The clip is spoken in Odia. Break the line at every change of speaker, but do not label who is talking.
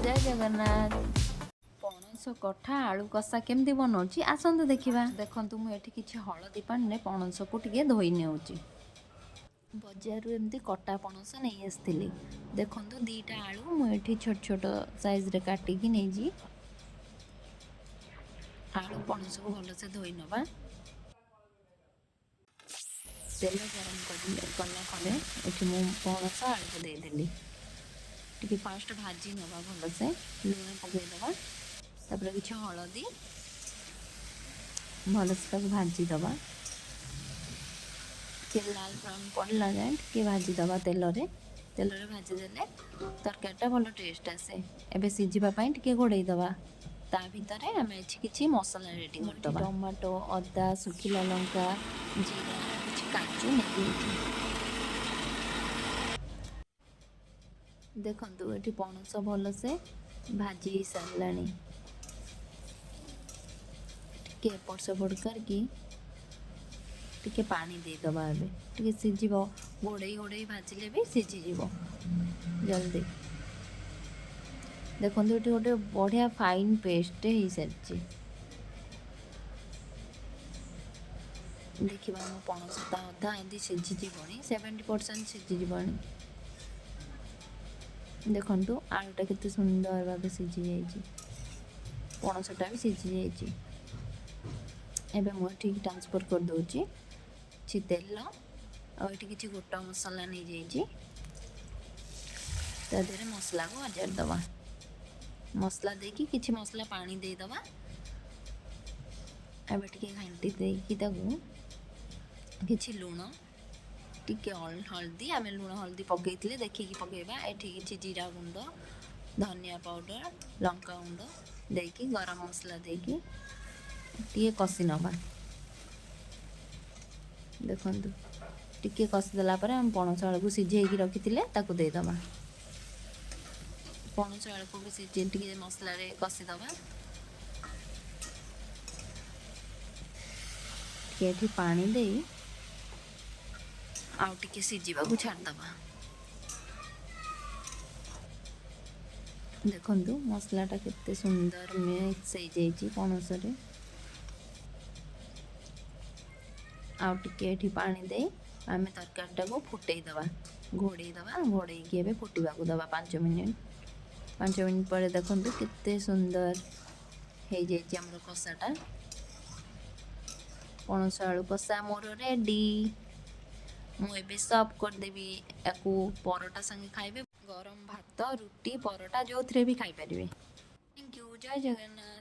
ଜୟ ଜଗନ୍ନାଥ। ପଣସ କଠା ଆଳୁ କଷା କେମିତି ବନାଉଛି, ଆସନ୍ତୁ ଦେଖିବା। ଦେଖନ୍ତୁ, ମୁଁ ଏଠି କିଛି ହଳଦୀ ପାଣିରେ ପଣସକୁ ଟିକେ ଧୋଇ ନେଉଛି। ବଜାରରୁ ଏମିତି କଟା ପଣସ ନେଇ ଆସିଥିଲି। ଦେଖନ୍ତୁ, 2ଟା ଆଳୁ ମୁଁ ଏଠି ଛୋଟ ଛୋଟ ସାଇଜ୍ରେ କାଟିକି ନେଇଛି। ଆଳୁ ପଣସକୁ ଭଲସେ ଧୋଇ ନେବା। ତେଲ ଗରମ କଲା ପରେ ଏଠି ମୁଁ ପଣସ ଆଳୁକୁ ଦେଇଦେଲି। ଟିକେ ଫାଷ୍ଟ ଭାଜି ନେବା ଭଲସେ। ଲୁଣ ପକାଇଦେବା, ତାପରେ କିଛି ହଳଦୀ। ଭଲସେ ତାକୁ ଭାଜିଦେବା। ଟିକେ ଲାଲ ବ୍ରାଉନ୍ ପଡ଼ିଲା ଯାଏଁ ଟିକେ ଭାଜିଦେବା ତେଲରେ। ତେଲରେ ଭାଜିଦେଲେ ତରକାରୀଟା ଭଲ ଟେଷ୍ଟ ଆସେ। ଏବେ ସିଝିବା ପାଇଁ ଟିକେ ଘୋଡ଼େଇ ଦେବା। ତା ଭିତରେ ଆମେ ଏଠି କିଛି ମସଲା ରେଡ଼ି କରିଦେବା। ଟମାଟୋ, ଅଦା, ଶୁଖିଲା ଲଙ୍କା, ଜିରା, କିଛି କାଜୁ ନେଇଯାଇଛି। ଦେଖନ୍ତୁ, ଏଠି ପଣସ ଭଲସେ ଭାଜି ହେଇସାରିଲାଣି। ଟିକେ ଏପଟ ସେପଟ କରିକି ଟିକେ ପାଣି ଦେଇଦେବା। ଏବେ ଟିକେ ସିଝିବ। ଘୋଡ଼େଇ ଘୋଡ଼େଇ ଭାଜିଲେ ବି ସିଝିଯିବ ଜଲ୍ଦି। ଦେଖନ୍ତୁ, ଏଠି ଗୋଟେ ବଢ଼ିଆ ଫାଇନ୍ ପେଷ୍ଟ ହେଇସାରିଛି। ଦେଖିବା, ଆମ ପଣସ ତା ଅଧା ଏମିତି ସିଝିଯିବଣି, 70% ସିଝିଯିବଣି। ଦେଖନ୍ତୁ, ଆଳୁଟା କେତେ ସୁନ୍ଦର ଭାବେ ସିଝି ଯାଇଛି, ପଣସଟା ବି ସିଝି ଯାଇଛି। ଏବେ ମୁଁ ଏଠିକି ଟ୍ରାନ୍ସଫର୍ କରିଦେଉଛି କିଛି ତେଲ ଆଉ ଏଠି କିଛି ଗୋଟା ମସଲା ନେଇଯାଇଛି। ତା ଦେହରେ ମସଲାକୁ ଅଜାଡ଼ି ଦେବା। ମସଲା ଦେଇକି କିଛି ମସଲା ପାଣି ଦେଇଦେବା। ଏବେ ଟିକେ ଘାଣ୍ଟି ଦେଇକି ତାକୁ କିଛି ଲୁଣ, ଟିକେ ହଳଦୀ, ଆମେ ଲୁଣ ହଳଦୀ ପକାଇଥିଲେ, ଦେଖିକି ପକାଇବା। ଏଠି କିଛି ଜିରା ଗୁଣ୍ଡ, ଧନିଆ ପାଉଡ଼ର, ଲଙ୍କା ଗୁଣ୍ଡ ଦେଇକି, ଗରମ ମସଲା ଦେଇକି ଟିକେ କଷି ନେବା। ଦେଖନ୍ତୁ, ଟିକେ କଷିଦେଲା ପରେ ଆମେ ପଣସ ଆଳୁକୁ ସିଝେଇକି ରଖିଥିଲେ, ତାକୁ ଦେଇଦେବା। ପଣସ ଆଳୁକୁ ବି ସିଝେଇ ଟିକେ ମସଲାରେ କଷିଦେବା। ଟିକେ ଏଠି ପାଣି ଦେଇ ଆଉ ଟିକେ ସିଝିବାକୁ ଛାଡ଼ିଦେବା। ଦେଖନ୍ତୁ, ମସଲାଟା କେତେ ସୁନ୍ଦର ମିକ୍ସ ହେଇଯାଇଛି ପଣସରେ। ଆଉ ଟିକେ ଏଠି ପାଣି ଦେଇ ଆମେ ତରକାରୀଟାକୁ ଫୁଟେଇ ଦେବା, ଘୋଡ଼େଇ ଦେବା। ଘୋଡ଼େଇକି ଏବେ ଫୁଟିବାକୁ ଦେବା 5 ମିନିଟ୍। 5 ମିନିଟ୍ ପରେ ଦେଖନ୍ତୁ, କେତେ ସୁନ୍ଦର ହେଇଯାଇଛି ଆମର କଷାଟା। ପଣସ ଆଳୁ କଷା ମୋର ରେଡ଼ି। ମୁଁ ଏବେ ସର୍ଭ କରିଦେବି। ୟାକୁ ପରଟା ସାଙ୍ଗେ ଖାଇବେ, ଗରମ ଭାତ, ରୁଟି, ପରଟା, ଯେଉଁଥିରେ ବି ଖାଇପାରିବେ। Thank you. Jay Jagannath.